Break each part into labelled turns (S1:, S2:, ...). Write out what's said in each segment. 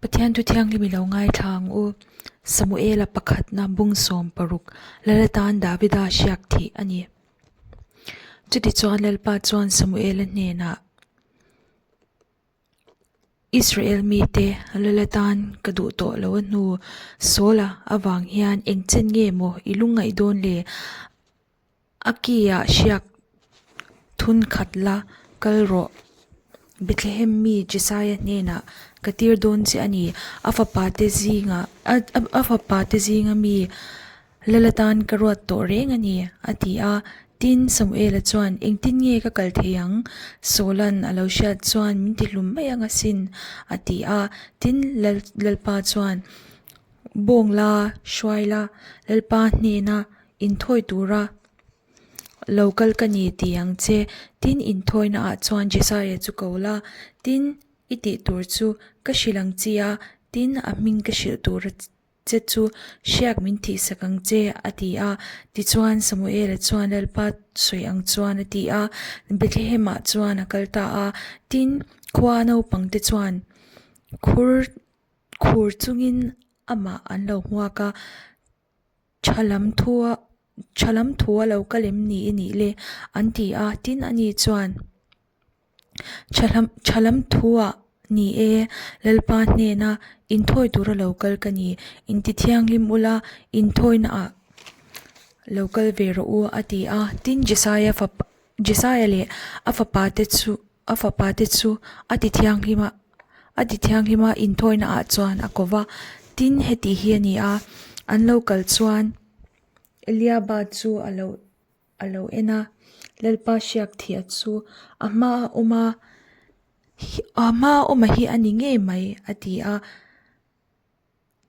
S1: Pathian thu thianghlim i lo ngaithla ang u. Samuela pakhatna bung 16 Lal atan Davida hriak thih a ni. Chutichuan Lalpa chuan Samuela hnenah, Israel mite Lal atan ka duh tawh lo a hnu Saula avang hian engchen nge maw i lungngaih dawn le? A ki-ah hriak thun khat la kal rawh. Bethlehem mi Jesaia hnenah ka tir dawn che a ni. A fapa te zingah a fapa te zinga mi lal atan ka ruat tawh reng a ni, a ti a. Tin, Samuela chuan, Engtin nge ka kal thei ang? Saula'n a lo hriat chuan min ti hlum mai ang asin, a ti a. Tin, Lalpa chuan, Bawng la, hruai la, Lalpa hnena Inthawi tura lo kal ka ni ti ang che. Tin, inthawina ah chuan Jesaia chu ko la, tin, i tih tur chu ka hrilh ang chi a, tin, a hming ka hrilh tur che chu hriak min thihsak ang che, a ti a. Tichuan, Samuela chuan Lalpa sawi ang chuan a ti a, Bethlehem-ah chuan a kal ta a. Tin, khua naupangte chuan khur khur chungin amah an lo hmuak a. Tha lam thua tha lam thua lo kal em ni i nih le? An ti a, tin ani chuan tha lam tha lam thuah ni e, Lalpa hnena inthawi tura lo kal ka ni, inti thianghlim ula inthawina ah lo kal ve rawh u a ti a, tin Jesaia fapa Jesaia leh a fapa te chu a fapa te chu a ti thianghlim a a ti thianghlim a inthawina ah chuan a ko va tin heti hi a ni a an lo kal chuan Eliaba chu a lo a lo en a Lalpa hriak thiah chu a hma a awm a a hma a awm a hi a ni ngei mai a ti a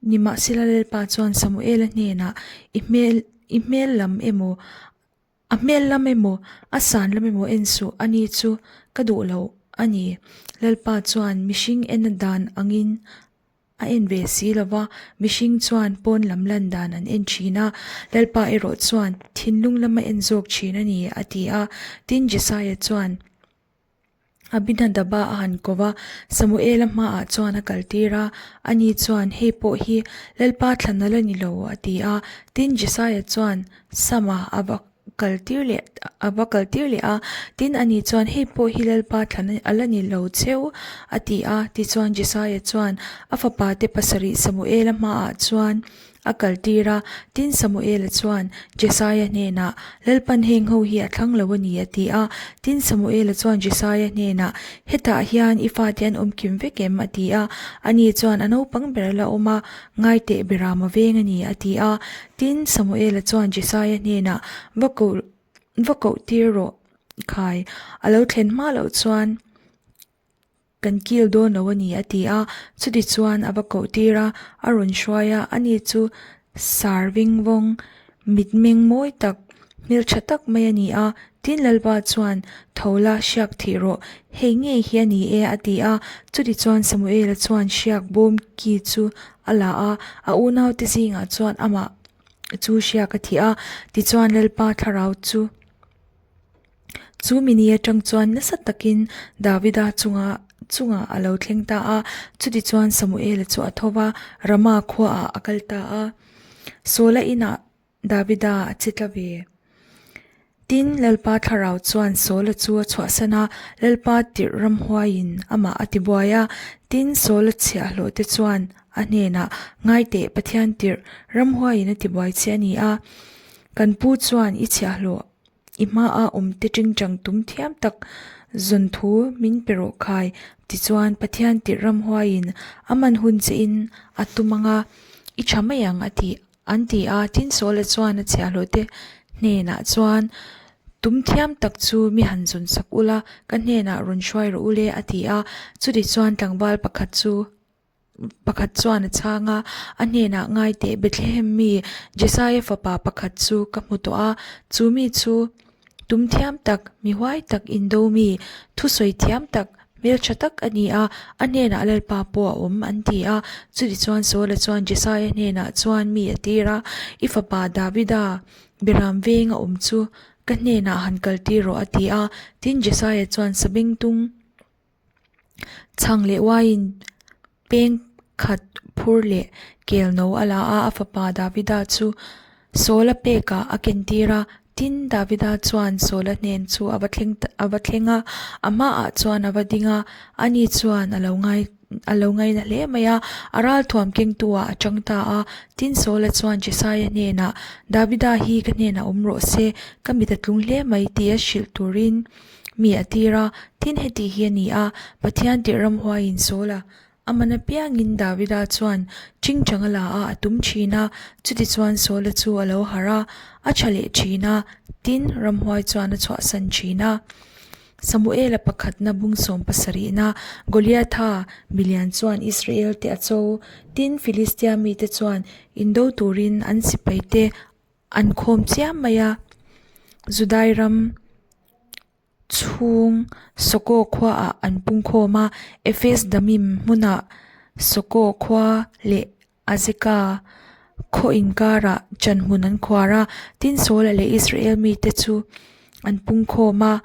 S1: nimahsela Lalpa chuan Samuela hnenah i hmel i hmel lam emaw A hmel lam emaw, a san lam emaw en suh, ani chu ka duh lo a ni. Lalpa chuan mihring en dan angin a en ve si lo va, mihring chuan pawn lam lan dan an en thin a, Lalpa erawh chuan thinlung lam a en zawk thin a ni, a ti a. Tin, Jesaia chuan. Abinadaba a han ko va, Samuela hmaah chuan a kaltir a, ani chuan, Hei pawh hi Lalpa thlan a la ni lo, a ti a. Tin, Jesaia chuan Sama a va kaltir leh a va kaltir leh a, tin, ani chuan, Hei pawh hi Lalpa thlan a la ni lo cheu, a ti a. Tichuan, Jesaia chuan a fapate pasarih Samuela hmaah chuan A kaltir a, tin Samuela chuan Jesaia hnenah, Lalpan heng ho hi a thlang lo a ni, a ti a. Tin Samuela chuan Jesaia hnenah, Hetah hian i fate an awm kim vek em? a ti a. Ani chuan, A naupang ber a la awm a, ngaiteh beram a veng a ni, a ti a. Tin Samuela chuan Jesaia hnenah, Va koh va koh tir rawh khai, a lo thlen hma loh chuan, Kan kil dawn lo a ni, a ti a. Chuti chuan a va koh tir a, a rawn hruai a, ani chu sar ving vawng, mitmeng mawi tak, hmeltha tak mai a ni a. Tin Lalpa chuan, Tho la, hriak thih rawh, hei ngei hi a ni e, a ti a. Chuti chuan Samuela chuan hriak bawm ki chu a la a, a unaute zingah chuan amah chu hriak a thih a. Tichuan Lalpa thlarau chu. Chu mini atang chuan nasa takin Davida chunga chungah a lo thleng ta a, chutichuan Samuela chu a tho va, Rama khuaah a kal ta a. Saula inah Davida a che tla ve. Tin, Lalpa thlarau chuan Saula chu a chhuahsan a, Lalpa tirh ramhuaiin amah a tibuai a. Tin, Saula chhiahhlawh te chuan a hnenah, Ngaiteh, Pathian tirh ramhuaiin a tibuai che a ni a, kan pu chuan i chhiahhlawh I hmaa awmte tingtang tum thiam tak zawn thu min pe rawh khai. Tichuan, Pathian tirh ramhuaiin a man hun che in a tum ang a, i tha mai ang a ti an ti a. Tin, Saula chuan a chhiahhlawhte hnenah chuan, Tum thiam tak chu mi han zawn sak ula, ka hnenah rawn hruai rawh ule a ti a. Chutichuan tlangval pakhat chu Pakhat chuan a chhang a, a hnenah ngai teh Bethlehem mi Jesaia fapa pakhat chu ka hmu tawh a, chu mi chu tum thiam tak, mi huai tak, indo mi, thusawi thiam tak, hmeltha tak a ni a, a hnenah Lalpa pawh a awm, an ti a. Chutichuan Saula chuan Jesaia hnenah chuan mi a tir a, I fapa Davida beram veng a awm chu ka hnenah han kaltir rawh, a ti a. Tin, Jesaia chuan sabengtung Chhang leh uaiin peng khat phur leh kel no a la a, a fapa Davida chu Saula pekah a kentir a. Tin, Davida chuan Saula hnen chu a va thleng a va thleng a, a hmaah chuan a va ding a, ani chuan a lo ngai a lo ngaina hle mai a, a ralthuam kengtu ah a chang ta a. Tin, Saula chuan Jesaia hnenah, Davida hi ka hnenah awm rawh se, ka mit a tlung hle mai tia hrilh turin mi a tir a. Tin, heti hi a ni a, Pathian tirh ramhuaiin Saula a man apiangin Davida chuan chingchang a la a, a tum thin a. Chutichuan Saula chu a lo harh a, a tha leh thin a, tin, ramhuai chuan a chhuahsan thin a. Samuela pakhatna bung sawm pasarihna Goliatha milian chuan Israel te a cho. Tin, Filistia mite chuan indo turin an sipaite an khawm chiam mai a. Judai ram chhung Soko khuaah an pungkhawm a, Ephes Damim hmunah Soko khua leh Azeka khaw inkarah chanhmun an khuar a, tin Saula leh Israel mite chu an pungkhawm a,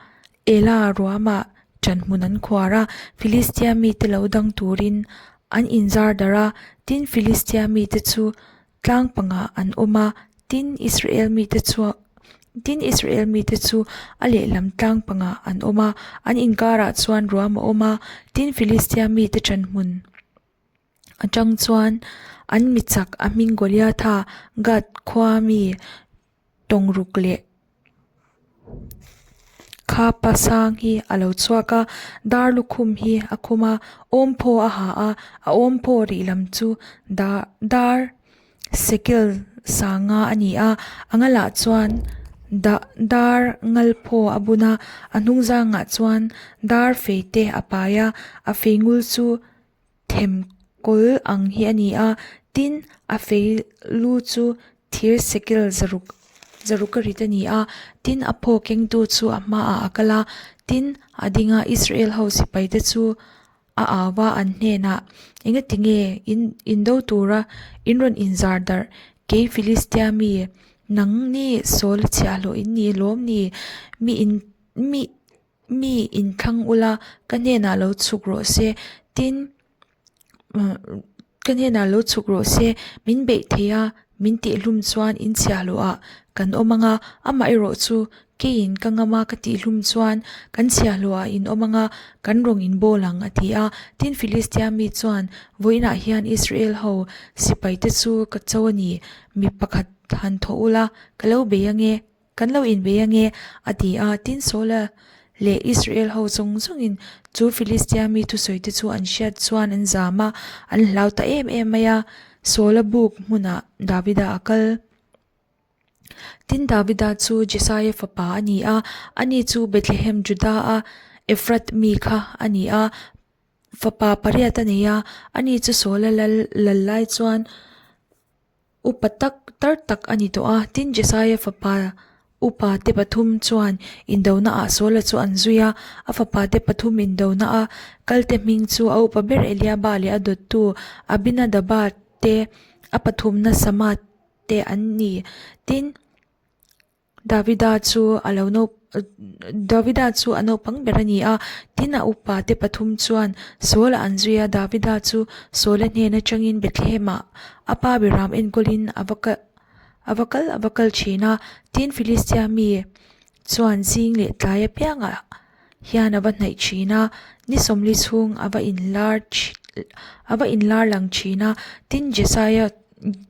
S1: Ela ruamah chanhmun an khuar a, Filistia mite lo dang turin an inzar darh a, tin Filistia mite chu tlang pangah an awm a, tin Israel mite chu tin Israel mite chu a lehlam tlang pangah an awm a, an inkarah chuan ruam a awm a, tin Filistia mite chanhmun. Atang chuan an mi chak a hming Goliatha Gath khua mi tawngruk leh kha pa sang hi a lo chhuak a, dar lukhum hi a khum a, awmphaw a ha a, a awmphaw rih lam chu dar dar sekel sanga a ni a, a ngalah chuan dah dar ngalphaw a bun a, a hnung zangah chuan dar fei te a pai a, a fei ngul chu. Them kawl ang hi a ni a, tin a fei lu chu thir sekel zaruk zaruk a rit a ni a, tin a phaw kengtu chu a hmaah a kal a, tin a ding a Israel ho sipai te chu a au va an hnenah engati nge in indo tura in rawn inzar darh kei Filistia mi nang ni sawl chhiahhlawh in ni lawm ni mi in mi. Mi inthlang ula ka hnenah lo chhuk rawh se, tin ka hnenah lo chhuk rawh se, min beih thei a, min tihhlum chuan in chhiahhlawhah kan awm ang a, amaherawh chu keiin ka ngam a ka tihhlum chuan kan chhiahhlawhah in awm ang a, kan rawng in bawl ang a ti a. Tin Filistia mi chuan vawiinah hian Israel ho sipaite chu ka cho a ni, mi pakhat han thawh ula ka lo bei ange. Kan lo inbei ange, a ti a. Tin, Saula leh Israel ho zawng zawngin chu Filistia mi thusawite chu an hriat chuan an zam a, an hlau ta em em mai a. Saula buk hmunah Davida a kal. Tin, Davida chu Jesaia fapa a ni a, ani chu Bethlehem Juda-a Ephrath mi kha a ni a. Fapa pariat a nei a, ani chu Saula lal lal lai chuan Upa tak tar tak a ni tawh a, tin Jesaia fapa upa te pathum chuan indona ah Saula chu an zui a, a fapa te pathum indona a kal te hming chu a upa ber Eliaba leh a dawttu Abinadaba te a pathumna Sama te an ni. Tin. Davida chu a lo no Davida chu a naupang ber a ni a, tin a upa te pathum chuan Saul-a an zui a, Davida chu Saul-a hnen atangin Bethlehem-ah a pa beram enkawlin a va kal a va kal a va kal thin a, tin Filistia mi chuan zing leh tlai apiangah hian a va hnaih thin a, ni sawmli chhung a va inlar a va inlar lang thin a, tin Jesaia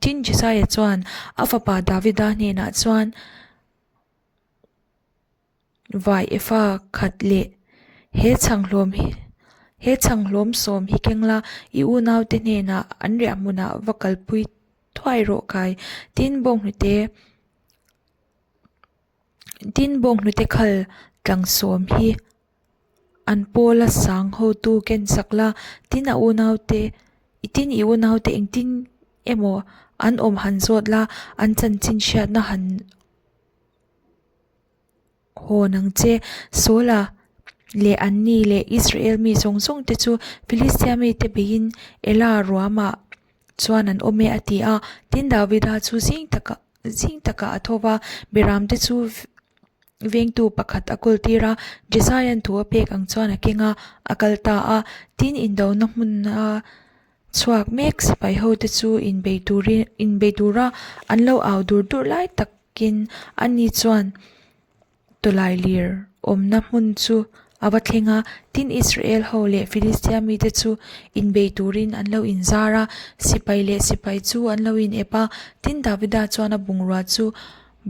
S1: tin Jesaia chuan a fapa Davida hnenah chuan vai efa khat leh he chhanghlawm hi he chhanghlawm sawm hi keng la i unaute hnenah an riah hmunah va kalpui thuai rawh kai tin bawnghnute Tin bawnghnute khal tlang sawm hi an pawla sang hotu ken sak la, tin a unaute tin i unaute engtin emaw an awm han zawt la, an chanchin hriatna han hawn ang che. Saula leh anni leh Israel mi zawng zawng te chu Filistia mite beiin Ela ruamah chuan an awm e a ti a, tin Davida chu zing takah zing takah a tho va, Beram te chu vengtu pakhat a kawl tir a, Jesaia'n thu a pek ang chuan a keng a, a kal ta a, tin indona hmuna. chhuak mek sipai hote chu inbei turin inbei tura an lo au dur dur lai takin ani chuan tawlailir awmna hmun chu a va thleng a, tin Israel ho leh Filistia mite chu inbei turin an lo inzar a, sipai leh sipai chu an lo inep a, tin Davida chuan a bungrua chu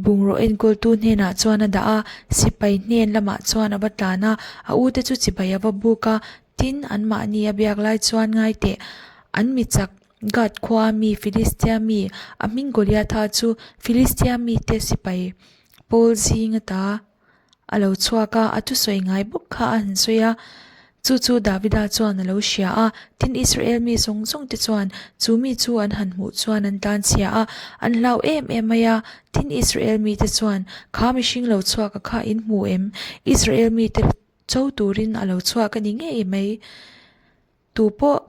S1: Bungraw enkawltu hnenah chuan a dah a, sipai hnen lamah chuan a va tlan a, a ute chu chibai a va buk a, tin, anmahni a biak lai chuan ngai teh, an mi chak Gath khua mi Filistia mi a hming Goliatha chu Filistia mite sipai pawl zing ata a lo chhuak a, a thusawi ngai bawk kha a han sawi a. Chu chu Davida chuan a lo hria a, tin Israel mi zawng zawng te chuan chu mi chu an han hmuh chuan an tlanchhia a, an hlau em em mai a. Tin Israel mite chuan, Kha mihring lo chhuak a kha in hmu em? Israel mite cho turin a lo chhuak a ni ngei mai. Tu pawh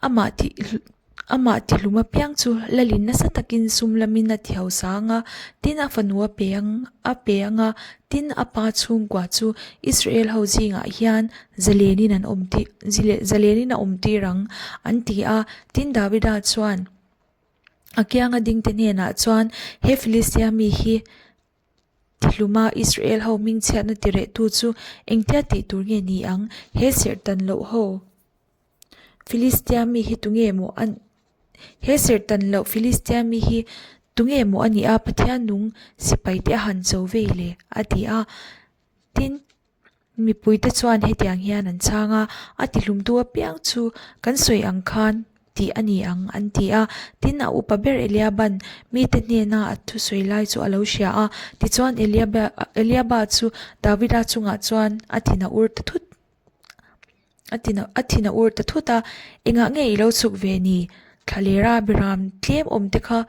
S1: amah tih amah tihlum apiang chu lalin nasa takin sum lamin a ti hausa ang a, tin a fanu a pe ang a pe ang a, tin a pa chhungkua chu Israel ho zingah hian zalenin an awm tir zalenin a awm tir ang an ti a, tin Davida chuan a kianga dingte hnenah chuan he Filistia mi hi Tihluma Israel ho hmingchhiatna tirehtu chu engtia tih tur nge ni ang? He serhtan loh ho Filistia mi hi tunge maw a He serhtan loh Filistia mi hi tunge maw a nih a Pathian nung sipai te a han cho vei le? a ti a. Tin. Mipuite chuan hetiang hian an chhang a, a tihlumtu apiang chu kan sawi ang khan tih a ni ang, an ti a. Tin, a upa ber Eliaban mite hnena a thusawi lai chu a lo hria a. Tichuan, Eliaba chu Davida chungah chuan a thin a ur ta thut a thin a thin a ur ta thut a, Engah nge i lo chhuk ve ni? Thlalera biram tlem awmte kha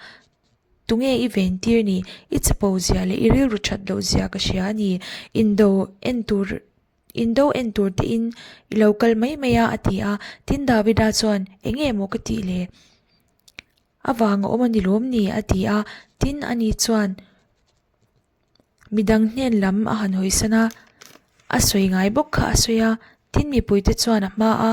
S1: Tunge i ven tir ni? I chapo zia leh i rilru that loh zia ka hria a ni. Indo en tur Indo en tur tein i lo kal mai mai a, a ti a. Tin Davida chuan, Enge maw ka tih le? A vang a awm a ni lawm ni? a ti a. Tin ani chuan. Midang hnen lam a han hawisan a, a sawi ngai bawk kha a sawi a, tin mipuite chuan a hma a,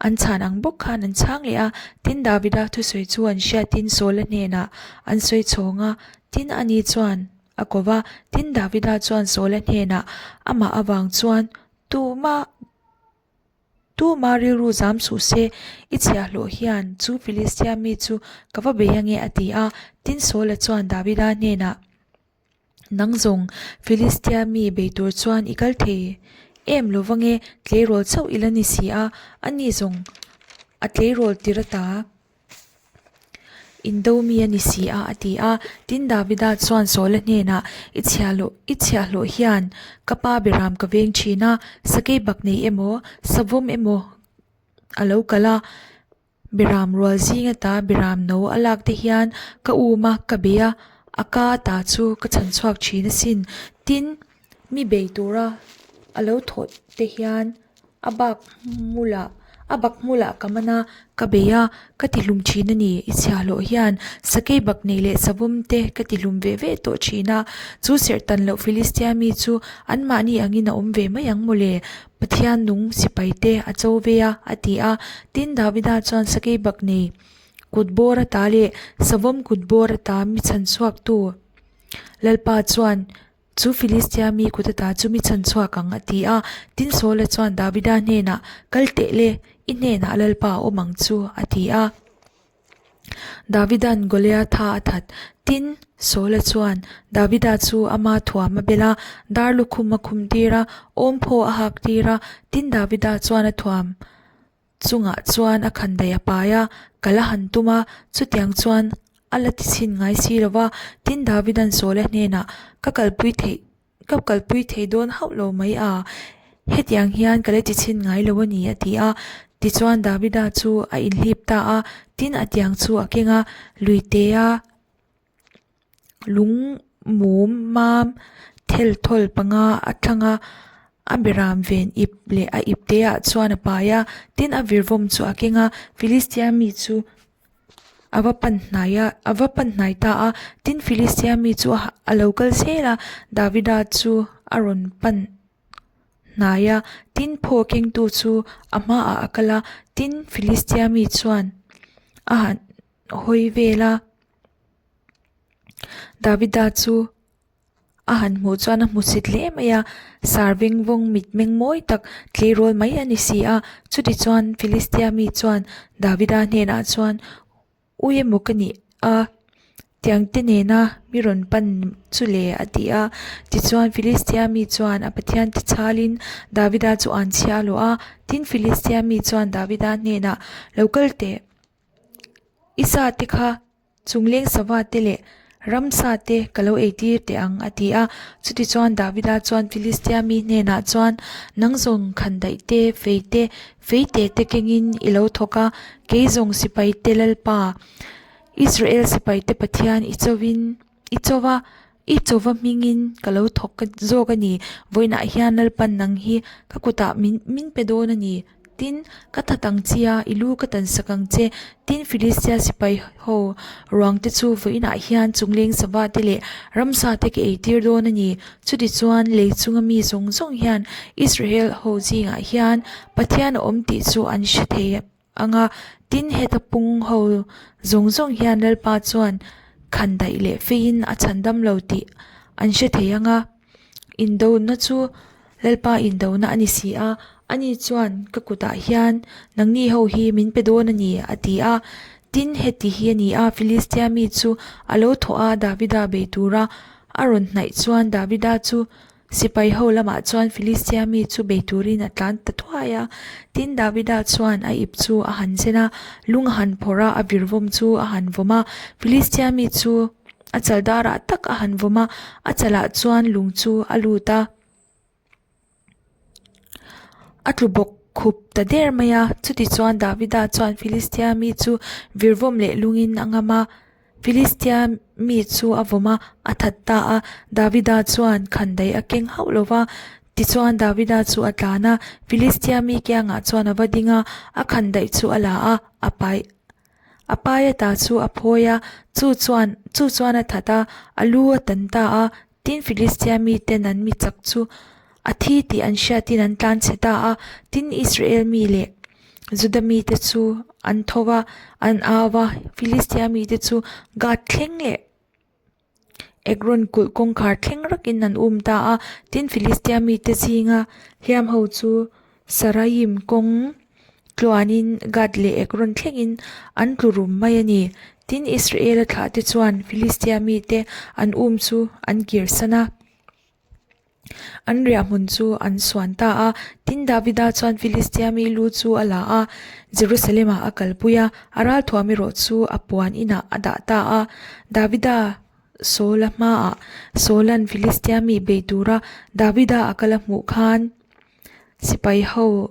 S1: an chhan ang bawk khan an chhang leh a, tin Davida thusawi chu an hriatin Saula hnenah an sawi chhawng a, tin ani chuan a ko va, tin Davida chuan Saula hnenah amah avang chuan tumah Tuma rilru zam suh se, i chhiahhlawh hian chu Filistia mi chu ka va bei ange a ti a. Tin Saula chuan Davida hnenah, Nang zawng Filistia mi bei tur chuan i kal thei em lo vange, tleirawl chauh i la ni si a, ani zawng a tleirawl tir ata. Indo mi a ni si a, a ti a. Tin, Davida chuan Saula hnenah, I chhiahhlawh, i chhiahhlawh hian ka pa beram ka veng thin a, sakei bak nei emaw, savawm emaw a lo kal a, beram rual zing ata beram no a lak te hian ka um a, ka bei a, a ka ata chu ka chhan chhuak thin asin. Tin, mi bei tura a lo thawh te hian A bak hmulah a bak hmulah ka man a, ka bei a, ka ti hlum thin a ni. I chhiahhlawh hian sakei bak nei leh savawm te ka ti hlum ve ve tawh thin a. Chu serh tan loh Filistia mi chu anmahni angin a awm ve mai ang mawle. Pathian nung sipai te a cho ve a, a ti a. Tin, Davida chuan sakei bak nei kut bawr ata leh savawm kut bawr ata mi chhanchhuaktu Lalpa chuan, Chu Filistia mi kut ata chu mi chhan chhuak ang, a ti a. Tin Saula chuan Davida hnenah, Kal teh le, i hnenah Lalpa a awm ang chu, a ti a. Davida'n Goliatha a that. Tin, Saula chuan Davida chu ama thuam a bel a, dar lukhum a khum tir a, awmphaw a hak tir a. Tin, Davida chuan a thuam chungah chuan a khandaih a pai a, kal a han tum a, chutiang chuan a la ti chhin ngai si lo va. Tin, Davida'n Saula hnenah, Ka kalpui theih, ka kalpui thei dawn hauh lo mai a, hetiang hian ka la ti chhin ngai lo a ni, a ti a. Tichuan, Davida chu a inhlip ta a, tin a tiang chu a keng a, luitea Lung mum mam thelthawl panga a thlang a, a beram ven ip leh a ip te ah chuan a pai a, tin a virvawm chu a keng a, Filistia mi chu a va pan hnai a, a va pan hnai ta a, tin Filistia mi chu a lo kal zel a, Davida chu a rawn pan hnai a, tin phaw kengtu chu a hmaah a kal a, tin Filistia mi chuan. a han hawi vel a, Davida chu a han hmuh chuan a hmusit hle mai a, sar veng vawng mitmeng mawi tak tleirawl mai a ni si a, chutichuan Philistia mi chuan Davida hnenah chuan Ui emaw ka nih a, tiang te nena mi rawn pan chu le a ti a. Tichuan Philistia mi chuan a Pathian ti chhalin Davida chu an chhia lawh a. Tin Philistia mi chuan Davida hnenah, Lo kal teh, i sa te kha chungleng sava te leh Ramsa te ka lo eitir teh ang, a ti a. Chutichuan Davida chuan Philistia mi hnenah chuan, Nang zawng khandaih te, fei te, feite te kengin i lo thawk a, kei zawng sipaite Lalpa, Israel sipaite Pathian i chovin, i chova, i chova hmingin ka lo thawk zawk a ni. Vawiinah hian Lalpan nang hi ka kutah min min pe dawn a ni. Tin, ka that ang che a, i lu ka tan sak ang che. Tin, Filistia sipai ho ruang te chu vawiinah hian chungleng sava te leh ramsa te ka eitir dawn a ni. Chutichuan, lei chunga mi zawng zawng hian Israel ho zingah hian Pathian a awm tih chu an hre thei ang a. Tin, heta pung ho zawng zawng hian Lalpa chuan khandaih leh feiin a chhandam lo tih an hre thei ang a. Indona chu Lalpa indona a ni si a, ani chuan ka kutah hian nangni ho hi min pe dawn a ni, a ti a. Tin, heti hi a ni a, Filistia mi chu a lo thawh a, Davida bei tura a rawn hnaih chuan Davida chu sipai ho lamah chuan Filistia mi chu bei turin a tlan ta thuai a. Tin, Davida chuan a ip chu a han zen a, lung a han phawrh a, a virvawm chu a han vawm a, Filistia mi chu A chal darah tak a han vawm a, a chalah chuan lung chu a lut a. A tlu bawk khup ta der mai a, chutichuan Davida chuan Filistia mi chu virvawm leh lungin a ngam a. Filistia mi chu a vawm a, a that ta a. Davida chuan khandaih a keng hauh lo va, tichuan Davida chu a tlan a, Filistia mi kiangah chuan a va ding a, a khandaih chu a la a, a paih. A pai ata chu a phawi a, chu chuan chu chuan a that a, a lu a tan ta a. Tin, Filistia miten an mi chak chu a thi tih an hriatin an tlan chhe ta a. Tin, Israel mi leh Juda mite chu an tho va, an au va, Filistia mite chu Gath thleng leh Ekron kulh kawngkhar thleng rakin an um ta a, tin Filistia mite zinga hliam ho chu Saraim kawng tluanin Gath leh Ekron thlengin an tlu rum mai a ni. Tin Israela thlahte chuan Filistia mite an um chu an kirsan a. An riahhmun chu an suan ta a. Tin, Davida chuan Filistia mi lu chu a la a, Jerusalem-ah a kalpui a, a ralthuam erawh chu a puan inah a dah ta a. Davida Saul-a hmaah Saul-a'n Filistia mi bei tura Davida a kal a hmuh khan sipai ho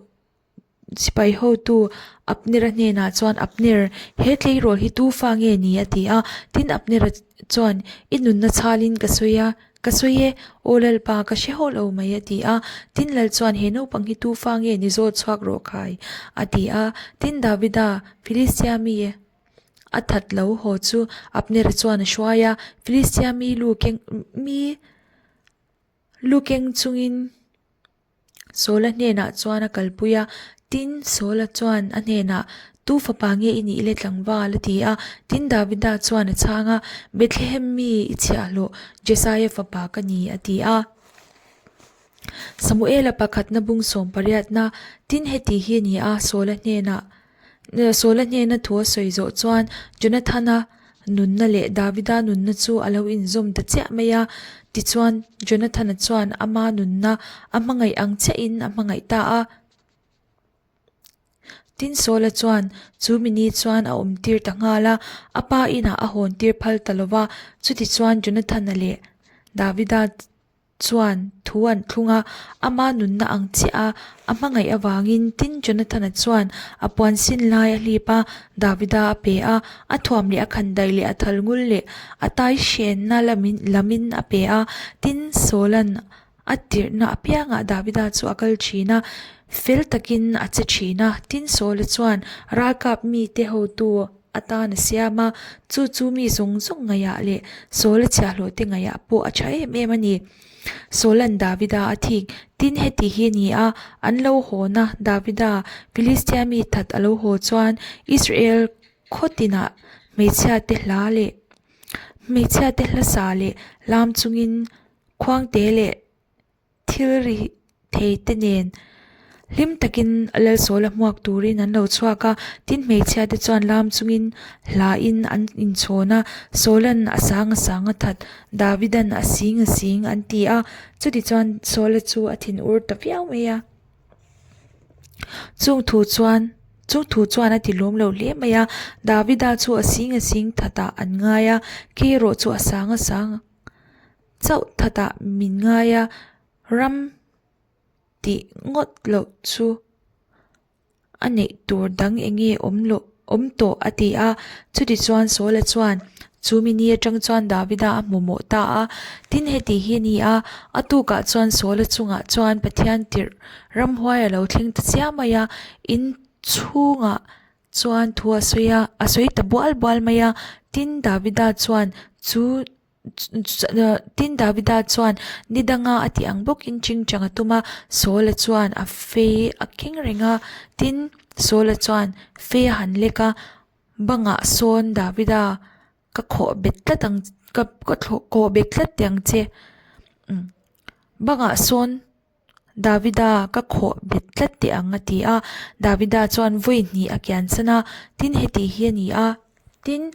S1: Sipai hotu Abner-a hnenah chuan, Abner, he tleirawl hi tu fa nge ni? a ti a. Tin, Abner-a chuan, I nunna chhalin ka sawi a, ka sawi e, Aw Lalpa, ka hre hawh lo mai, a ti a. Tin, Lal chuan, He naupang hi tu fa nge ni zawt chhuak rawh khai? a ti a. Tin, Davida, Filistia mi a that lo haw chu Abner-a chuan a hruai a, Filistia mi lu keng mi lu keng chungin, Saula hnenah chuan a kalpui a, tin, Saula chuan a hnenah, Tu fapa nge i nih le tlangval? a ti a. Tin, Davida chuan a chhang a, Bethlehem mi i chhiahhlawh Jesaia fapa ka ni, a ti a. Samuela pakhatna bung sawm pariatna, Tin, heti hi a ni a, Saula hnenah, Saula hnena thu a sawi zawh chuan Jonathana nunna leh Davida nunna chu a lo inzawm ta chiah mai a. Tichuan, Jonathana chuan ama nunna a hmangaih ang chiahin a hmangaih ta a. Tin, Saula chuan chu mini chuan a awmtir ta nghal a, a pa inah a hawntir phal ta lo va. Chutichuan, Jonathana leh Davida chuan thu an thlung a, ama nunna ang chiah a, a hmangaih avangin tin Jonathana chuan a puan sin lai a hlip a, Davida a pe a, a thuam leh a khandaih leh a thal ngul leh a tai hrenna lamin lamin a pe a, tin Saula'n a tirhna apiangah Davida chu a kal thin a, fel takin a che thin a, tin Saula chuan ralkap mite hotu atan a siam a, chu chu mi zawng zawng ngaihah leh Saul a chhiahhlawh te ngaihah pawh a tha em em a ni. Saula'n Davida a thik, tin heti hi a ni a, an lo hawn a, Davida, Filistia mi that a lo haw chuan Israel. Khaw tinah hmeichhiate hla leh hmeichhiate hla sa leh lam chungin khuangte leh thil ri thei te nen hlim takin Lalsawla hmuak turin an lo chhuak a, tin hmeichhia te chuan lam chungin hla in an inchhawn a, Sawla'n a sang a sang a that, Davida'n a sing a sing an ti a, chutichuan Sawla chu a thinur ta viau mai a. Chung thu chuan chung thu chuan a ti lawm lo hle mai a, Davida chu a sing a sing thatah an ngai a, kei erawh chu a sang a sang chauh thatah min ngai a, ram tih ngawt loh chu a neih tur dang eng nge awm loh awm tawh a ti a. Chutichuan Saula chuan chu mi ni atang chuan Davida a hmu mawh ta a, tin heti hi a ni a, a tukah chuan Saula chungah chuan Pathian tirh ramhuai a lo thleng ta chiam mai a, in chhungah chuan thu a sawi a, a sawi ta bual bual mai a, tin Davida chuan chu Tin, Davida chuan ni danga a tih ang bawkin chingchang a tum a, Saula chuan a fei a keng reng a. Tin, Saula chuan fei a han lek a, Bangah sawn Davida ka khawh bet tlat ang ka khawh bet tlat teh ang che. Bangah sawn. Davida ka khawh bet tlat teh ang a ti a, Davida chuan vawi hnih a kiansan a, tin heti hi a ni a. Tin,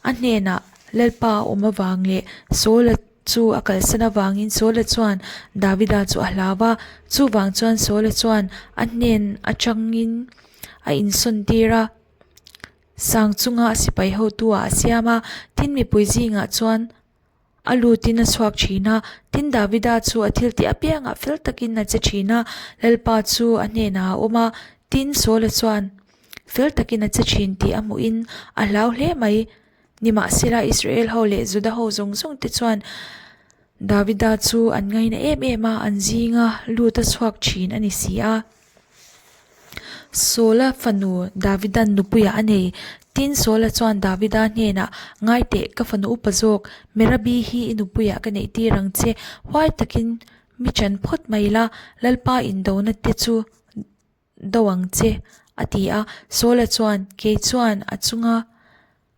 S1: a hnenah Lalpa a awm avang leh Saula chu a kalsan avangin Saula chuan Davida chu a hlau a, chuvang chuan Saula chuan a hnen atangin a insawn tir a, sang chunga a sipai hotu ah a siam a, tin mipui zingah chuan A lutin a chhuak thin a, tin Davida chu a thil tih apiangah fel takin a che thin a, Lalpa chu a hnenah a awm a, tin Saula chuan fel takin a che thin tih a hmuhin a hlau hle mai. Nimahsela Israel ho leh Juda ho zawng zawng te chuan Davida chu an ngaina em em a, an zinga lut a chhuak thin a ni si a. Saula fanu Davida'n nupuiah a nei. Tin, Saula chuan Davida hnenah, Ngai teh, ka fanu upa zawk, Merabi hi i nupuiah ka neih tir ang che. Huai takin mi chan phawt mai la, Lalpa indona te chu do ang che, a ti a. Saula chuan, Kei chuan a chunga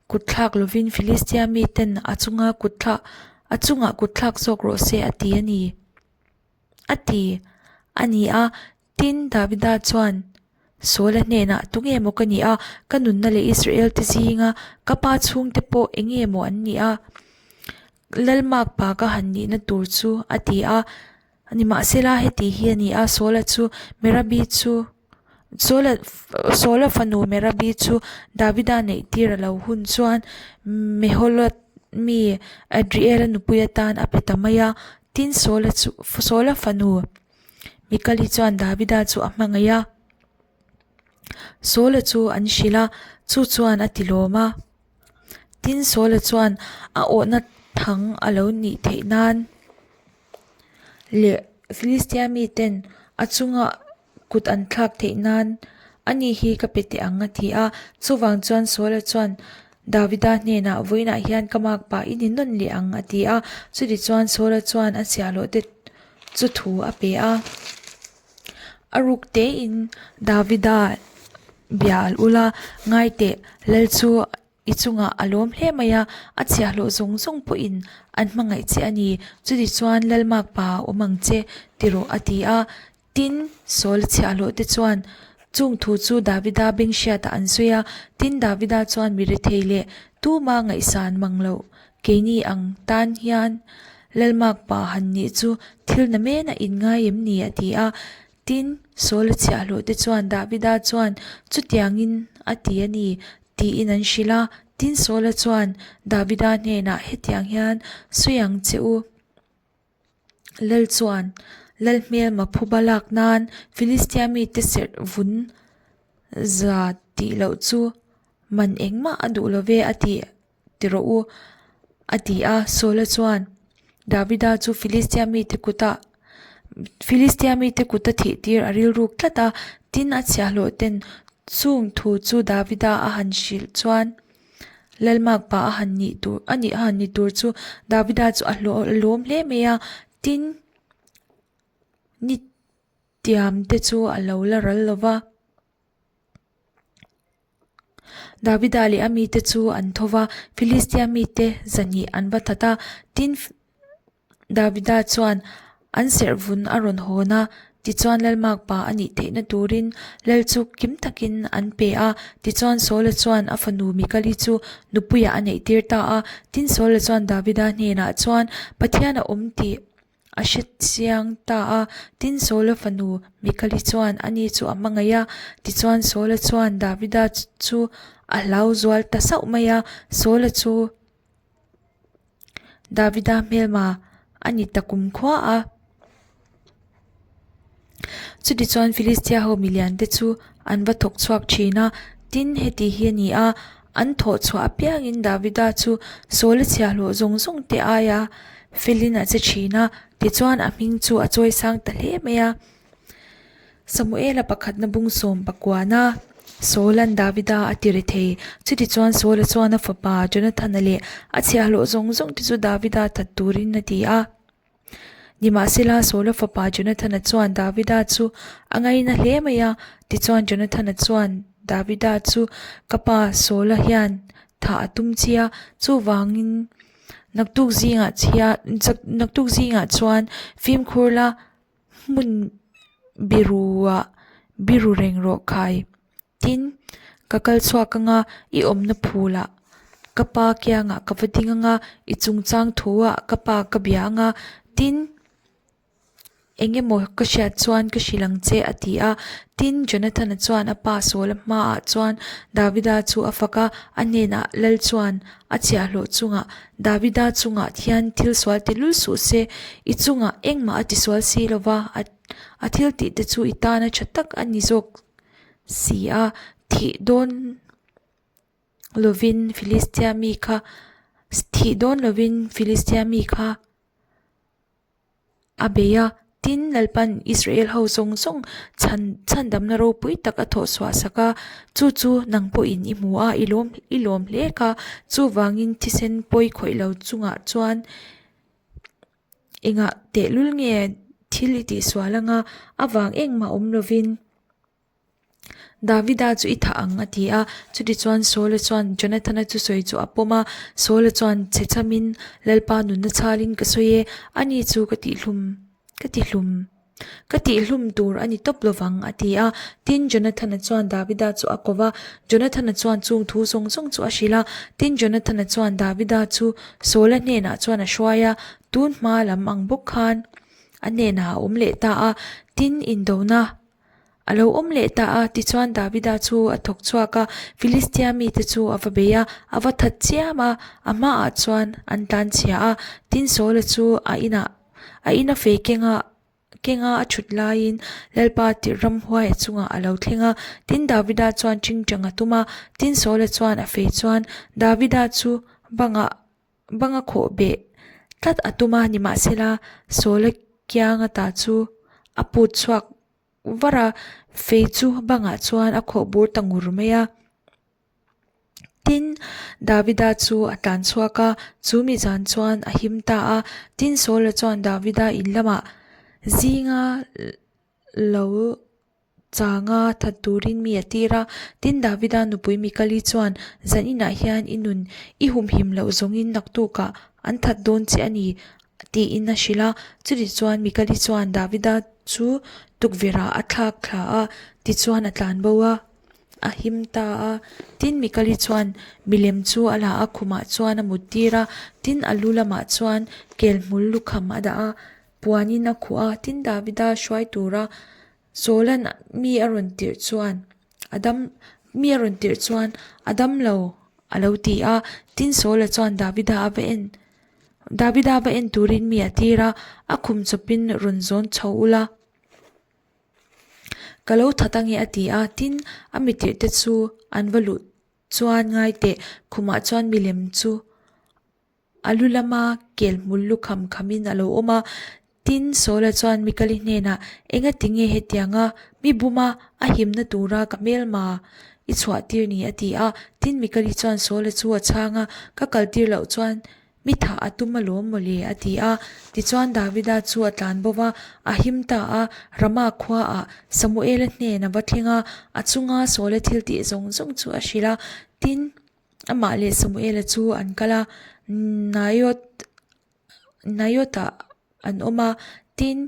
S1: kut thlak lovin Filistia miten a chunga kut thlak a chungah kut thlak zawk rawh se, a ti a ni. A ti a ni a, tin Davida chuan Saula hnenah, Tunge maw ka nih a, ka nunna leh Israel te zinga ka pa chhungte pawh enge maw an nih a, Lalmak pa ka han nihna tur chu a ti a. Nimahsela heti hi a ni a, Saula chu Merabi chu Saula Saula fanu Merabi chu Davida neih tir a lo hun chuan Meholoth mi Adriela nupui atan a pe ta mai a. Tin, Saula chu Saula fanu Mikali chuan Davida chu a hmangaih a, Saula chu an hrilh a, chu chuan a ti lawm a. Tin, Saula chuan a awhna thang a lo nih theih nan leh Filistia miten a chunga kut an thlak theih nan ani hi ka pe teh ang a ti a. Chuvang chuan Saula chuan Davida hnenah vawiinah hian ka makpa i ni nawn leh ang a ti a. Chutichuan Saula chuan a chhiahhlawh te chu thu a pe a. A ruk tein Davida bia al ula, Ngai teh, Lal chu I chungah a lawm hle mai a, a chhiahhlawh zawng zawng pawhin an hmangaih che a ni. Chutichuan Lalmakpa a awm ang che ti rawh a ti a. Tin, Saul chhiahhlawh te chuan chung thu chu Davida beng hriatah an sawi a. Tin, Davida chuan mi rethei leh tuma ngaihsan mang loh keini ang tan hian Lalmakpa han nih chu thil na men a inngai em ni a ti a. Tin, Saula chhiahhlawh te chuan Davida chuan chutiangin a ti a ni tiin an hrilh a. Tin, Saula chuan Davida hnenah hetiang hian sawi ang che u. Lal chuan Lal hmelma phuba lak nan Filistia mite serh vun za tih loh chu man engmah a duh lo ve a ti. Ti rawh u, a ti a. Saula chuan Davida chu Filistia mite kuta Filistia mite kuta thih tir a rilruk tlat a. Tin, a chhiahhlawh ten chung thu chu Davida a han hrilh chuan Lalmak pa a han nih tur a nih a han ni tur chu Davida chu a hlawh a lawm hle mai a. Tin, ni tiam te chu a lo la ral lo va. Davida leh a mite chu an tho va, Filistia mite 200 an va that a. Tin, Davida chuan an serh vun a rawn hawn a, tichuan Lalmakpa a nih theihna turin lal chu kim takin an pe a. Tichuan Saula chuan a fanu Mikali chu nupuiah a neihtir ta a. Tin, Saula chuan Davida hnenah chuan, Pathian a awm tih a hre chiang ta a. Tin, Saula fanu Mikali chuan ani chu a hmangaih a. Tichuan Saula chuan Davida chu a hlau zual ta sauh mai a. Saula chu. Davida hmelma a ni ta kum khua a. Chutichuan Filistia ho milian te chu an va thawk chhuak thin a, tin heti hi a ni a, an thawh chhuah apiangin Davida chu Saula chhiahhlawh zawng zawng te aia felin a che thin a, tichuan a hming chu a chawi sang ta hle mai a. Samuela pakhatna bung sawm pakuana Saula'n Davida a ti ri thei. Chutichuan Saula chuan a fapa Jonathana leh a chhiahhlawh zawng zawng te chu Davida that turin a ti a. Nimahsela Saula fapa Jonathana chuan Davida chu a ngaina hle mai a. Tichuan Jonathana chuan Davida chu, Ka pa Saula hian thah a tum che a, chuvangin naktuk zingah chhia naktuk zingah chuan fimkhur la, Hmun biruah biru reng rawh khai. Tin, ka kal chhuak anga i awmna phulah ka pa kiangah ka va ding anga i chungchang thuah ka pa ka bia anga tin, eng emaw ka hriat chuan ka hrilh ang che a ti a. Tin, Jonathana chuan a pa Saula hmaah chuan Davida chu a fak a, a hnenah lal chuan a chhiahhlawh chungah Davida chungah hian thil sual ti lul suh se, i chungah engmah a tisual si lo va, a thil tih te chu i tana tha tak a ni zawk si a, thih dawn lovin Filistia mi kha thih dawn lovin Filistia mi kha. A bei a, tin, Lalpan Israel ho zawng zawng chhan chhandamna ropui tak a thawh chhuah sak a, chu chu nang pawhin i hmu a, i lawm i lawm hle kha. Chuvangin thisen pawi khawih lo chungah chuan engah tehlul nge thil i tihsual anga avang engmah awm lovin. Davida chu i thah ang a ti a, chutichuan Saula chuan Jonathana chu sawi chu a pawm a, Saula chuan chhe chamin Lalpa nunna chhalin ka sawi e, ani chu ka tihhlum ka tihlum ka tihhlum tur a ni tawp lovang a ti a. Tin, Jonathana chuan Davida chu a ko va, Jonathana chuan chung thu zawng zawng chu a hrilh a, tin, Jonathana chuan Davida chu Saula hnenah chuan a hruai a, tun hma lam ang bawk khan a hnenah a awm leh ta a, tin, indona A lo awm leh ta a, tichuan Davida chu a thawk chhuak a, Filistia mite chu a va bei a, a va that chiam a, a hmaah chuan an tlan chhia a. Tin, Saula chu a inah a ina fei kenga kenga a thut laiin Lalpa tirh ramhuai a chungah a lo thleng a. Tin, Davida chuan tingtang a tum a, tin, Saula chuan a fei chuan Davida chu bangah Banga khawh beh tlat a tum a, nimahsela Sawla kianga ta chu a put chhuak var a, fei chu bangah chuan a khawh bur ta ngur mai a. Tin, Davida chu a tlan chhuak a, chu mi zan chuan a him ta a. Tin, Sawla chuan Davida in lamah zinga lo changa that turin mi a tir a. Tin, Davida nupui Mikali chuan, Zan inah hian i nun i humhim loh zawngin naktukah an that dawn che a ni, tiin a hrilh a. Chutih chuan Mikali chuan Davida chu tukverhah a thlak thla a, tichuan a tlan bo a, a him ta a. Tin, Mikali chuan milem chu a la a, khumah chuan a mut tir a, tin, a lu lamah chuan kelhmul lukham a dah a. Puanin a khuh a, tin Davida hruai tura Saula'n mi a rawn tirh chuan a dam mi a rawn tirh chuan a dam lo a lo ti a, tin Saula chuan Davida a va en Davida va en turin mi a tir a, a khum chawpin rawn zawn chho ula ka lo that ange a ti a, tin a mi tirh te chu an va luh chuan ngai teh khumah chuan milem chu A lu lama kel hmul lu kham khamin a lo awm a, tin Saula chuan Mikali hnenah, Engati nge hetianga mi buma a himna tura ka hmelma i chhuah tir ni? a ti a. Tin Mikali chuan Saula chu a chhang a, Ka kaltir loh chuan Mi thah a tum alawm maw le, a ti a. Tichuan Davida chu a tlan bo va, a him ta a, Ramah khuaah Samuela hnen a va thleng a, a chunga Saula thil tih zawng zawng chu a hrilh a. Tin, amah leh Samuela chu an kal a, Naioth Naioth-ah an awm a. Tin,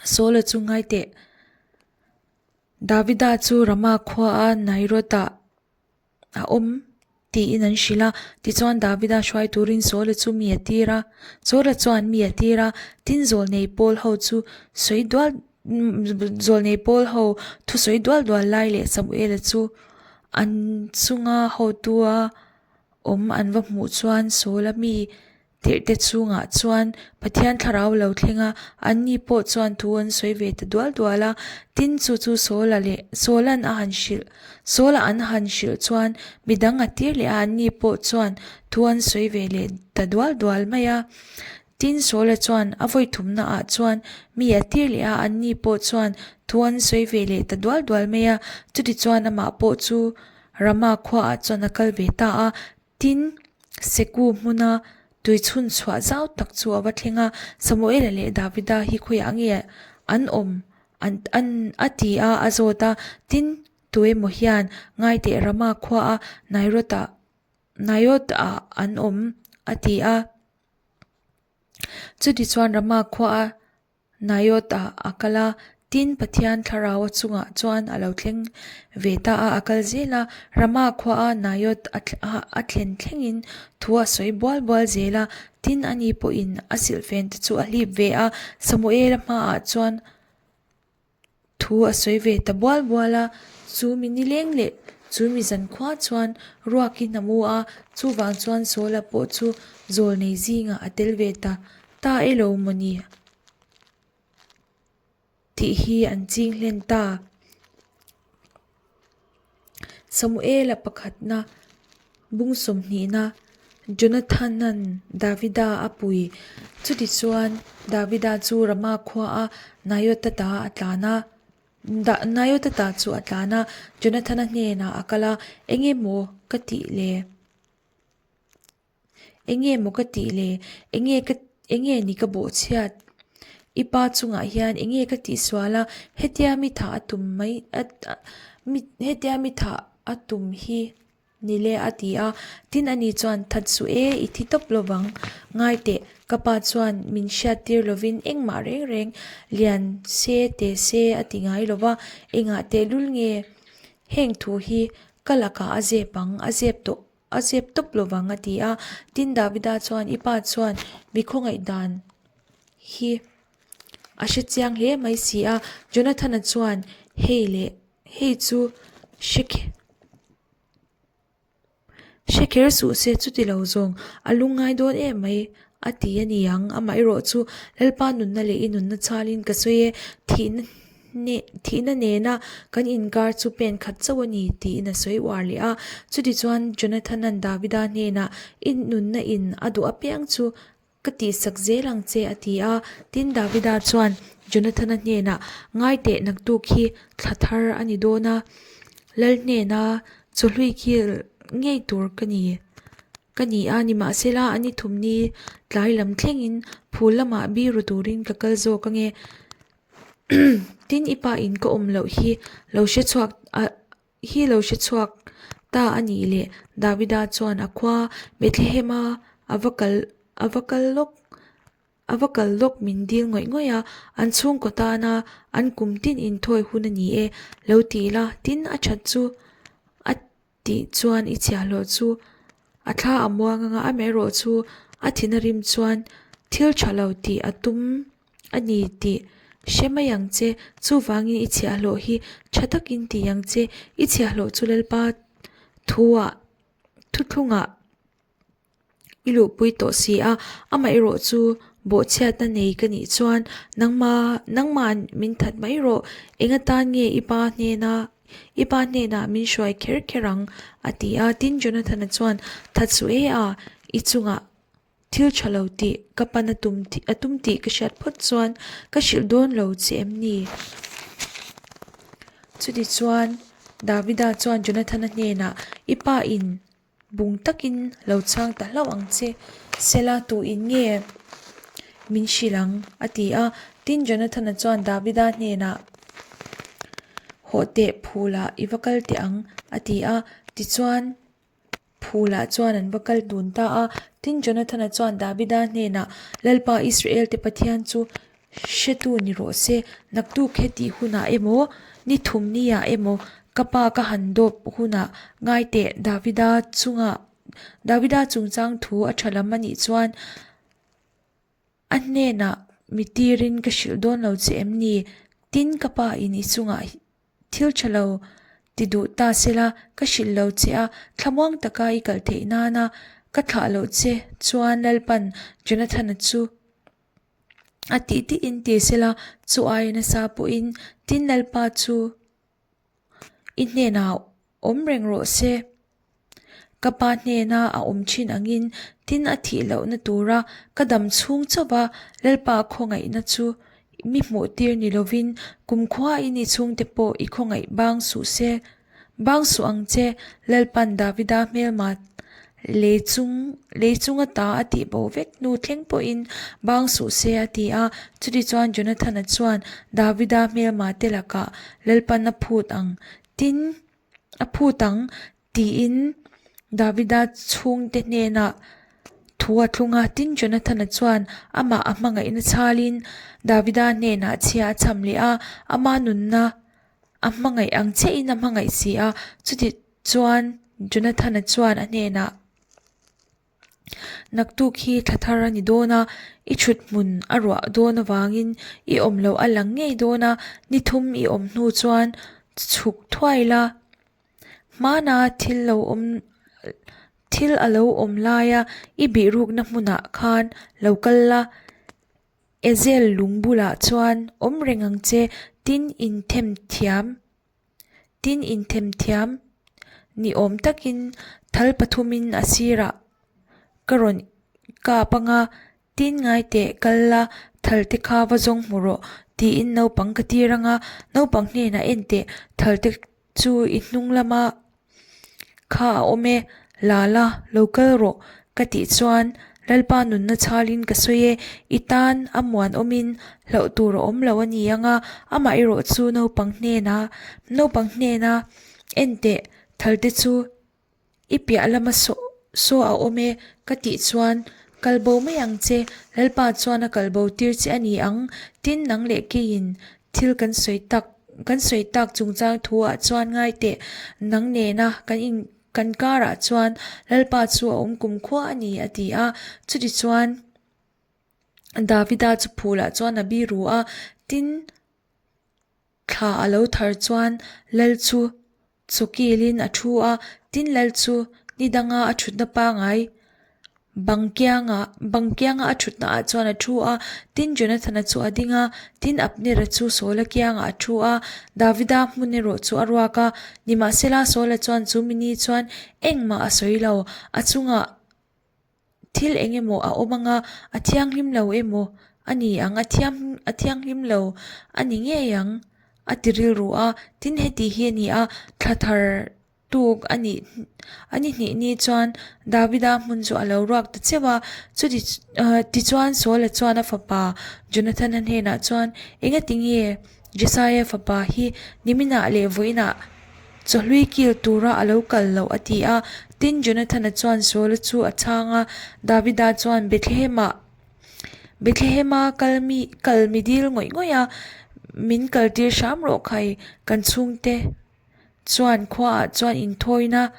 S1: Saula chu ngai teh. Davida chu Ramah khuaa Naioth-ah a awm tiin an hrilh a. Tichuan Davida hruai turin Saula chu mi a tir a. Saula chuan mi a tir a, tin zawlnei pawl ho chu sawi dual zawlnei pawl ho thusawi dual dual lai leh Samuela chu an chunga hotua awm an va hmuh chuan Saula mi Tirhte chungah chuan Pathian thlarau lo thleng a, anni pawh chuan thu an sawi ve ta dual dual a. Tin, chu chu Saula leh Saula'n a han hrilh, Saula an han hrilh chuan midang a tir leh a, anni pawh chuan thu an sawi ve leh ta dual dual mai a. Tin, Saula chuan a vawi thumnaah chuan mi a tir leh a, anni pawh chuan thu an sawi ve leh ta dual dual mai a. Chutichuan amah pawh chu Rama khuaah chuan a kal ve ta a. Tin, Seku hmuna tui chhun chhuah zau tak chu a va thleng a, Samuela leh Davida hi khawiah nge an awm an an a ti a, a zawt a. Tin, tuemaw hian Ngaiteh Rama khuaa Nairotah Naioth-ah an awm a ti a. Chutichuan Rama khuaa Naioth-ah a kal a, tin Pathian thlarau a chungah chuan a lo thleng ve ta a, a kal zel a, Ramah khuaa Naioth a thlen thlengin thu a sawi bual bual zel a, tin ani pawhin a silhfen te chu a hlip ve a, Samuela hmaah chuan Thu a sawi ve ta bual bual a, chu mi nileng leh chu mi zankhua chuan ruakin a mu a, chuvang chuan Saula pawh chu zawlnei zingah a tel ve ta ta e lo maw ni tih hi an ching hlen ta. Samuela pakhatna bung sawmhnihna Jonathana'n Davida a pui. Chutichuan Davida chu Rama khuaa Naiota ta a tlan a, Naiota ta chu a tlan a, Jonathana hnenah a kal a, Eng emaw ka tih le? Enge maw ka tih le? Enge ka enge ni ka bawhchhiat? I pa chungah hian enge ka tihsual a, hetia mi thah a tum mai mi hetia mi thah a tum hi ni le a ti a. Tin ani chuan that suh e, i thi tawp lo vang. Ngai teh, ka pa chuan min hriat tir lovin engmah reng reng lian se te se a ti ngai lo va, engah tehlul nge heng thu hi ka lakah a zep ang, a zep tawh A zep tawp lo vang a ti a. Tin Davida chuan i pa chuan mi khawngaih dan hi a hre chiang hle mai si a. Jonathana chuan hei leh hei chu hre hre kher suh se chuti lo zawng a lungngai dawn em mai a ti a ni ang. Amaherawhchu Lalpa nunna leh i nunna chhalin ka sawi e, thihna Thihna nena kan inkar chu pen khat chauh a ni, tiin a sawi uar leh a. Chutichuan Jonathana'n Davida hnenah, I nunna in a duh apiang chu ka tihsak zel ang che, a ti a. Tin, Davida chuan Jonathana hnenah, Ngai teh, naktuk hi thla thar a ni dawn a, Lal hnena chawhlui khil ngei tur ka ni. Ka ni a, nimahsela a ni thumni tlai lam thlengin phul lamah biru turin ka kal zawk ange. Tin i pa in ka awm loh hi lo hre chhuak hi lo hre chhuak ta a nih leh Davida chuan a khua Bethlehem a a va kal a va kal lawk a va kal lawk min dil ngawih ngawih a, an chhungkaw tana an kum tin inthawi hun a ni e lo ti ila tin a that chu a Tih chuan i chhiahhlawh chu a thla a muang anga amaherawh chu a thin a rim chuan thil tha lo tih a tum a ni tih hre mai ang che. Chuvangin i chhiahhlawh hi tha takin ti ang che. I chhiahhlawh chu Lalpa thuah thuthlungah I luhpui tawh si a, amaherawh chu bawhchhiatna nei ka nih chuan nangma nangma'n min that mai rawh, eng atan nge i pa hnena i pa hnenah min hruai kher kher ang? a ti a. Tin, Jonathana chuan, That suh e a, i chungah thil tha lo tih ka pan a tum a tum tih ka hriat phawt chuan ka hrilh dawn lo che em ni? Chutichuan, Davida chuan Jonathana hnenah, I pa in. bung takin lo chhang ta hlauh ang che, Sela tuin nge min hrilh ang? a ti a. Tin, Jonathana chuan Davida hnenah, Hawh teh phulah i va kal teh ang, a ti a. Tichuan, phulah chuan an va kal dun ta a. Tin, Jonathana chuan Davida hnenah, Lalpa Israel-te Pathian chu hretu ni rawh se, naktuk hetih hunah emaw, ni thum niah emaw, ka pa ka han dawp hunah ngai teh Davida chungah Davida chungchang thu a tha lam a nih chuan a hnenah mi tirin ka hrilh dawn lo che em ni? Tin, ka pa in i chungah Thil tha lo ti duh ta sela ka hrilh lo che a, thlamuang taka i kal theih nana ka thlah loh che chuan Lalpan Jonathana chu a tih tihin ti sela chu aia nasa pawhin tin Lalpa chu i hnenah awm reng rawh se. Ka pa hnena a awm thin angin tin a thih lohna tura ka dam chhung chauh a, Lalpa khawngaihna chu mi hmuh tir ni lovin kumkhuain i chhungte pawh i khawngaih bang suh se. Bang suh ang che, Lalpan Davida hmelma lei chung lei chunga ta a tih bo vek hnu thleng pawhin bang suh se a ti a. Chutichuan Jonathana chuan Davida hmelma te lakah Lalpan a phut ang tin A phut ang, tiin Davida chhungte hnenah thu a thlung a. Tin, Jonathana chuan amah a hmangaihna chhalin Davida hnenah chhia a cham leh a, ama nunna a hmangaih ang chiahin a hmangaih si a. Chuti chuan Jonathana chuan a hnenah. Naktuk hi thla thar a ni dawn a, i thut hmun a ruah dawn avangin i awm loh a lang ngei dawn a, ni thum i awm hnu chuan chhuk thuai la. Hmana thil lo awm thil a lo awm laia i bihrukna hmunah khan lo kal la, Ezel lung bulah chuan awm reng ang che, tin inthem thiam. Tin inthemthiam ni awm takin thal pathumin a sirah ka rawn kap ang a, tin ngai teh kal la thal te kha va zawng hmu rawh tiin naupang ka tir ang a, naupang hnenah en teh thal te chu i hnung lama Kha a awm e, la la, lo kal rawh, ka tih chuan Lalpa nunna chhalin ka sawi e, i tan a muan awmin hlauh tur a awm lo a ni ang a, amah erawh chu naupang hnena, naupang hnena en teh thalte chu i piah lama saw saw a awm e, ka tih chuan kal bo mai ang che, Lalpa chuan a kal bo tir che a ni ang, tin nang leh keiin thil kan sawi tak. Kan sawi tak chungchang thu ah chuan ngai teh, nang nena kan in kan karah chuan Lalpa chu a awm kumkhua a ni, a ti a. Chutichuan Davida chu phulah chuan a biru a, tin thla a lo thar chuan Lal chu Chawkilin a thu a, tin lal chu ni danga a thutna pangai bang kianga bang kianga a thutna ah chuan a thu a, tin Jonathana chu a ding a, tin Abnera chu Saula kiangah a thu a, Davida hmun erawh chu a ruak a, nimahsela Saula chuan chu mini chuan engmah a sawi lo, a chungah Thil eng emaw a awm anga a thianghlim lo emaw a ni ang, a thiam a thianghlim lo a ni ngei ang a ti rilru a, tin heti hi a ni a, thla thar tuk a nih a ni hnih ni chuan Davida hmun chu a lo ruak ta cheuh a, chuti tichuan Saula chuan a fapa Jonathana hnenah chuan engati nge Jesaia fapa hi niminah leh vawiinah Chawhlui kil tura a lo kal loh a ti a. Tin, Jonathana chuan Saula chu a chhang a, Davida chuan Bethlehemah Bethlehema kal mi kal mi dil ngawih ngawih a, min kaltir hram rawh khai, kan chhungte chuan khuaah chuan inthawina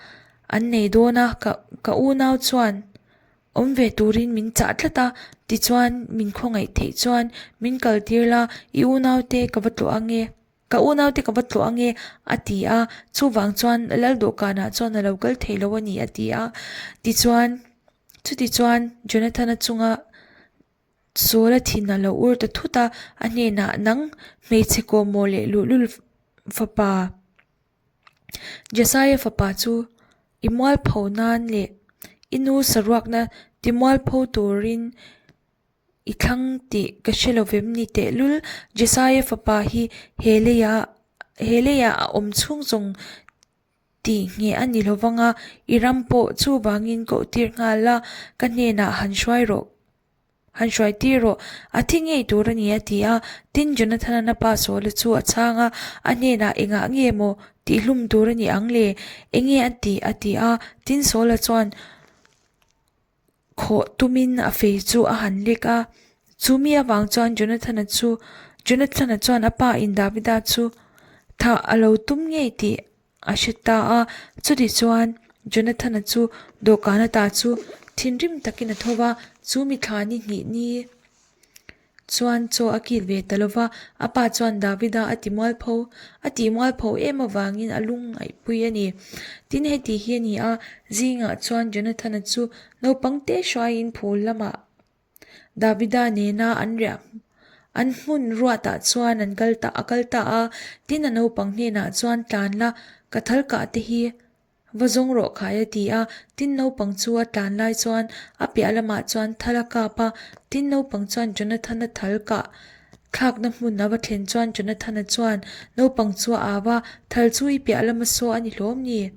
S1: an nei dawn a, ka ka unau chuan awm ve turin min chah tlat a, tichuan min khawngaih theih chuan min kaltir la, i unaute ka va tlawh ange. Ka unaute ka va tlawh ange, a ti a. Chuvang chuan Lal dawhkanah chuan a lo kal thei lo a ni, a ti a. Tichuan, chutichuan Jonathana chunga Saula thin a lo ur ta thut a, a hnenah, Nang hmeichhe kawhmawh leh luhlul fapa Jesaia fapa chu i mualpho nan leh i nu saruakna timualpho turin I thlang tih ka hre lo vem ni tehlul, Jesaia fapa hi he leiah he leiah a awm chhung zawng Tih ngheh a ni lovang a, i ram pawh chuvangin koh tir nghal la, ka hnenah han hruai rawh, han hruai tir rawh, a thi ngei tur a ni a ti a. Tin, Jonathana pa Saula chu a chhang a, a hnenah engah nge maw tihhlum tur a ni ang le? Enge a tih? a ti a. Tin, Saula chuan Khawh tumin a fei chu a han lek a, chu mi avang chuan Jonathana chu Jonathana chuan a pa in Davida chu thah a lo tum ngei tih a hre ta a. Chutichuan Jonathana chu dawhkan ata chu thinrim takin a tho va, chu mi thla ni hnih ni Chuan chaw a kil ve ta lo va, a pa chuan Davida a ti mualpho, a tih mualpho em avangin a lungngaihpui a ni. Tin, heti hi a ni a, zingah chuan Jonathana chu naupang te hruaiin phul lamah Davida nena an riah an hmun ruatah chuan an kal ta a kal ta a, tin a naupang hnenah chuan tlan la, ka thal kah te hi Va zawng rawh khai a ti a, tin naupang chu a tlan lai chuan a piah lamah chuan thal a kap a, tin naupang chuan Jonathana thal kah thlakna hmun a va thlen chuan Jonathana chuan naupang chu a au a, thal chu i piah lama saw a ni hlawm ni?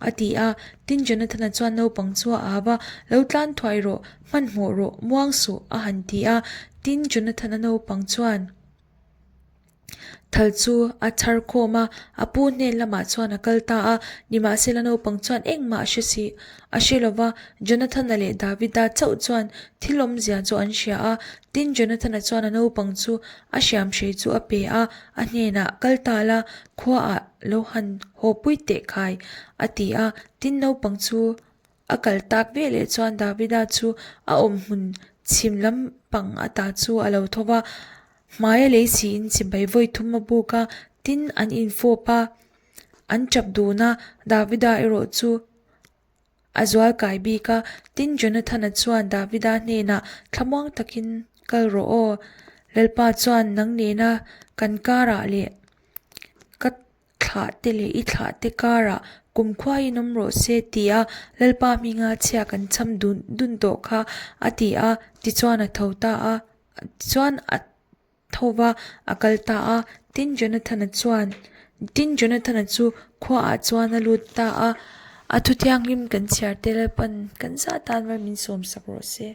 S1: a ti a, tin Jonathana chuan naupang chu a au a, lo tlan thuai rawh, hmanhmawh rawh, muang suh a han ti a, tin Jonathana naupang chuan. Thal chu a chhar khawm a, a pu hnen lamah chuan a kal ta a. Nimahsela naupang chuan engmah a hre si a hre lo va, Jonathana leh Davida chauh chuan thil awmzia chu an hria a. Tin, Jonathana chuan a naupang chu a hriamhrei chu a pe a, a hnenah, Kal ta la, khuaah lo han haw pui teh khai, a ti a. Tin, naupang chu A kal tak veleh chuan Davida chu a awmhmun chhim lampang ata chu a lo tho va, hmaia lei siin chibai vawi thum a buk a, tin an infawp a, an tap dun a, Davida erawh chu a zual kai bik a, tin Jonathana chuan Davida hnenah thlamuang takin kal rawh aw, Lalpa chuan nang nena kan karah leh ka Thlah te leh i thlah te karah kumkhuaiin awm rawh se tia Lalpa hminga chhia kan cham dun dun tawh kha a ti a, tichuan a tho ta a, tichuan a tho va a kal ta a, tin Jonathana chuan tin Jonathana chu khuaah chuan a lut ta a, a thu thianghlim kan chhiar te Lalpan kan zah tan mal min sawmsak rawh se.